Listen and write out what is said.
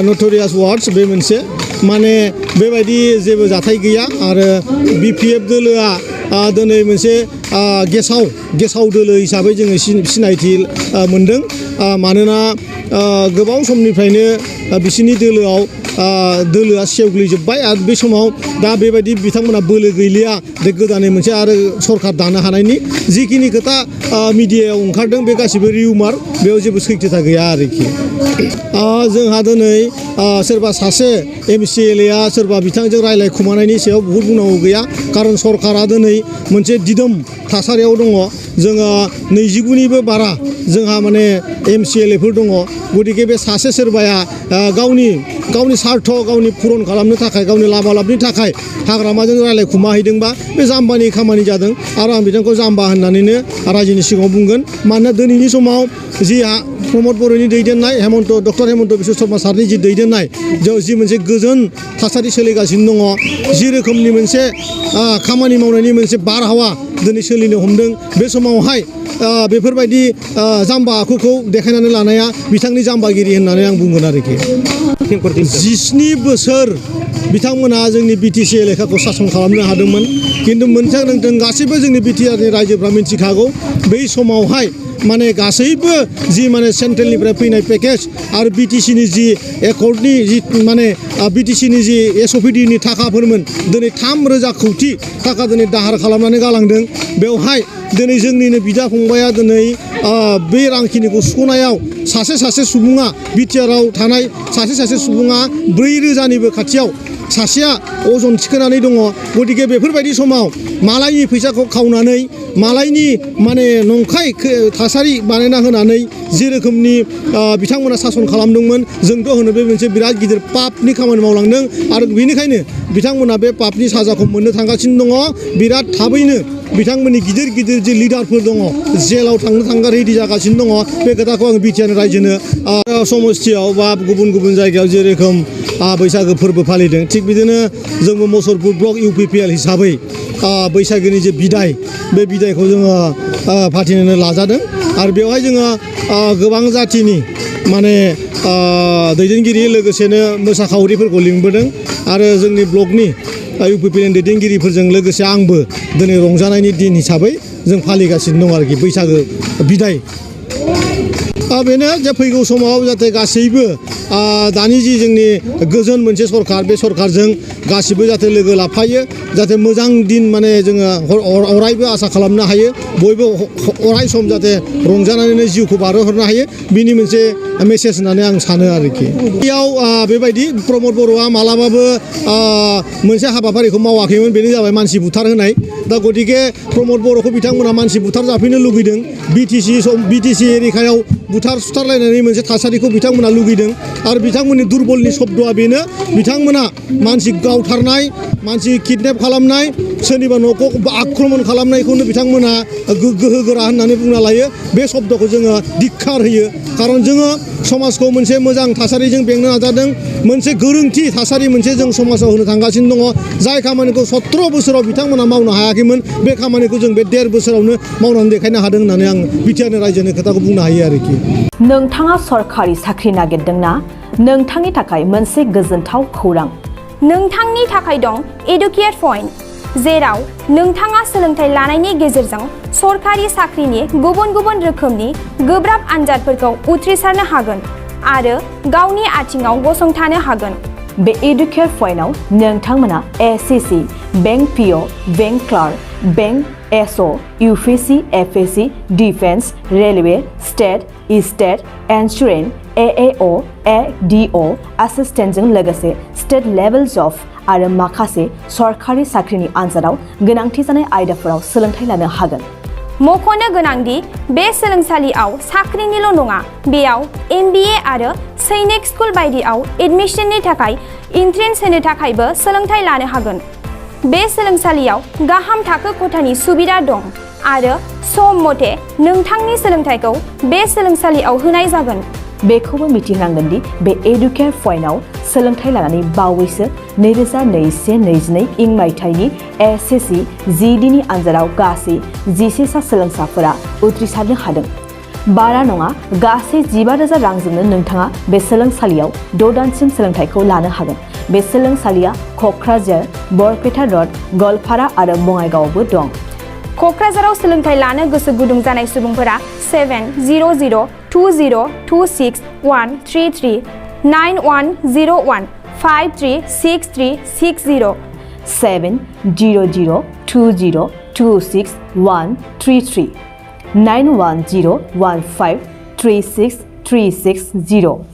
नटरियास wards बे मोनसे माने बेबायदि जेबो जाथाय गैया आरो BPF दोलोआ दिनै मोनसे गेसाव दोलो हिसाबै जोङो सिनायथि मोनदों मानोना गोबाव समनिफ्रायनो बिसिनि दोलोआ सेवग्लिजोब्बाय आरो बे समाव दा बेबायदि बिथांमोना बोलो गैलिया बे गोदानै मोनसे आरो सरखार दानो हानायनि जिखिनि खोथा मिडियायाव ओंखारदों बे गासिबो रिउमार बेयाव जेबो सैथोथा गैया आरोखि जोंहा दिनै सोरबा सासे MCLA सोरबा बिथांजों रायलायखुमानायनि सायाव बहुद बुंनांगौ गैया खारन सरकारा दिनै मोनसे दिदोम थासारियाव दङ जोङो 29निबो बारा जोंहा माने MCLA फोर दङ गतिके बे सासे सोरबाया गावनि सार्थ गावनि पुरन खालामनो थाखाय गावनि लाबालाबनि थाखाय हाग्रामाजों रायलायखुमाहैदोंबा बे जाम्बानि खामानि जादों आरो आं बिथांखौ जाम्बा होननानैनो रायजोनि सिगाङाव बुंगोन मानोना दिनैनि समाव जि प्रमद बर'नि दैदेननाय डक्टर हेमन्त बिश्व शर्मा सारनि जि दैदेननाय जि मोनसे गोजोन थासारि सोलिगासिनो दङ जि रोखोमनि मोनसे खामानि मावनायनि मोनसे बारहावा दिनै सोलिनो हमदों बे समावहाय बेफोरबायदि जाम्बा आखुखौ देखायनानै लानाया बिथांनि जाम्बागिरि होननानै आं बुंगोन आरोखि 17 बोसोर बिथांमोना जोंनि BTC एलेखाखौ सासन खालामनो हादोंमोन किन्तु मोनसे नोंथां गासैबो जोंनि BTRनि रायजोफ्रा मिथिखागौ बै समावहाय माने गासैबो जि माने सेन्ट्रेलनिफ्राय फैनाय पेकेज आरो BTCनि जि एकर्डनि जि माने BTCनि जि SOPDनि थाखाफोरमोन दिनै 3,000 कोटि थाखा दिनै दाहार खालामनानै गालांदों बेवहाय दिनै जोंनिनो बिदा फंबाया दिनै बे रांखिनिखौ सुख'नायाव सासे सुबुङा BTRआव थानाय सासे सुबुङा 4,000निबो खाथियाव सासेया अजन थिखोनानै दङ गतिके बेफोरबायदि समाव मालायनि फैसाखौ खावनानै मालायनि माने नंखाय थासारि बानायना होनानै जे रोखोमनि बिथांमोना सासन खालामदोंमोन जोंथ' होनो बे मोनसे बिराद गिदिर पापनि खामानि मावलांदों आरो बेनिखायनो बिथांमोना बे पापनि साजाखौ मोननो थांगासिनो दङ बिराद थाबैनो बिथांमोननि गिदिर जि लिडारफोर दङ जेलाव थांनो रेडि जागासिनो दङ बे खोथाखौ आं BTR रायजोनो समस्थियाव बा गुबुन जायगायाव जेरोखोम बैसागो फोरबो फालिदों थिग बिदिनो जोंबो मुसलपुर ब्लक UPPL हिसाबै बैसागोनि जे बिदाय बे बिदायखौ जोङो फाथिनो लाजादों आरो बेवहाय जोङो गोबां जाथिनि माने दैदेनगिरि लोगोसेनो मोसाखावरिफोरखौ लिंबोदों आरो जोंनि ब्लकनि UPPL दैदेनगिरिफोरजों लोगोसे आंबो दिनै रंजानायनि दिन हिसाबै जों फालिगासिनो दं आरोखि बैसागो बिदाय बेनो जे फैगौ समाव जाहाथे गासैबो दानि जि जोंनि गोजोन मोनसे सरकार बे सरकारजों गासिबो जाहाथे लोगो लाफायो जाहाथे मोजां दिन माने जोङो अरायबो आसा खालामनो हायो बयबो अराय सम जाहाथे रंजानानैनो जिउखौ बारहोहरनो हायो बिनि मोनसे मेसेज होननानै आं सानो आरोखि बेयाव बेबायदि प्रमद बर'आ मालाबाबो मोनसे हाबाफारिखौ मावाखैमोन बेनो जाबाय मानसि बुथारहोनाय दा गतिके प्रमद बर'खौ बिथांमोना मानसि बुथार जाफैनो लुगैदों BTC एरिखायाव बुथार सुथारलायनानै मोनसे थासारिखौ बिथांमोना लुगैदों आरो बिथांमोननि दुरबलनि शब्दआ बेनो बिथांमोना मानसि गावथारनाय मानसि किडनेप खालामनाय सोरनिबा न'खौ आक्रमण खालामनायखौनो बिथांमोना गोहो गोरा होननानै बुंना लायो बे शब्दखौ जोङो धिक्कार होयो खारन जोङो समाजखौ मोनसे मोजां थासारिजों बेंनो नाजादों मोनसे गोरोंथि थासारि मोनसे जों समाजाव होनो थांगासिनो दङ जाय खामानिखौ 17 बोसोराव बिथांमोना मावनो हायाखैमोन बे खामानिखौ जों बे 1.5 बोसोरावनो मावनानै देखायनो हादों होननानै आं BTR रायजोनि खोथाखौ बुंनो हायो आरोखि नोंथाङा सरकारि साख्रि नागिरदोंना नोंथांनि थाखाय मोनसे गोजोनथाव खौरां नोंथांनि थाखाय दं एडुकेट पइन्ट जेराव नोंथाङा सोलोंथाइ लानायनि गेजेरजों सरकारि साख्रिनि गुबुन रोखोमनि गोब्राब आनजादफोरखौ उथ्रिसारनो हागोन आरो गावनि आथिङाव गसंथानो हागोन बे एडुकेट पइन्टआव नोंथांमोना SCC bank PO bank clerk bank SO UPSC FSC defence railway state insurance AAO ADO एसिस्टेन्टजों लोगोसे स्टेट लेभेल जब आरो माखासे सरकारि साख्रिनि आनजादाव गोनांथि जानाय आयदाफोराव सोलोंथाइ लानो हागोन मख'नो गोनांदि बे सोलोंसालियाव साख्रिनिल' नङा बेयाव MBA आरो सैनिक स्कुल बायदियाव एडमिशननि थाखाय एन्ट्रेन्स होनो थाखायबो सोलोंथाइ लानो हागोन बे सोलोंसालियाव गाहाम थाखो खथानि सुबिदा दं आरो सम मथे नोंथांनि सोलोंथाइखौ बे सोलोंसालियाव होनाय जागोन बेखौबो मिथिनांगोन दि बे एडुकेट पइन्टआव सोलोंथाइ लानानै बावैसो 2021-22 मायथाइनि SSC GDनि आनजादाव गासै 11 सा सोलोंसाफोरा उथ्रिसारनो हादों बारा नङा गासै 15,000 रांजोंनो नोंथाङा बे सोलोंसालियाव 6 दानसिम सोलोंथाइखौ लानो हागोन। बे सोलोंसालिया क'क्राझार, बरपेटा र'ड, गवालपारा आरो बङाइगावआवबो दं। क'क्राझाराव सोलोंथाइ लानो गोसो गुदुं जानाय सुबुंफोरा 700-2263133 9101536360 700-206-133 9101536360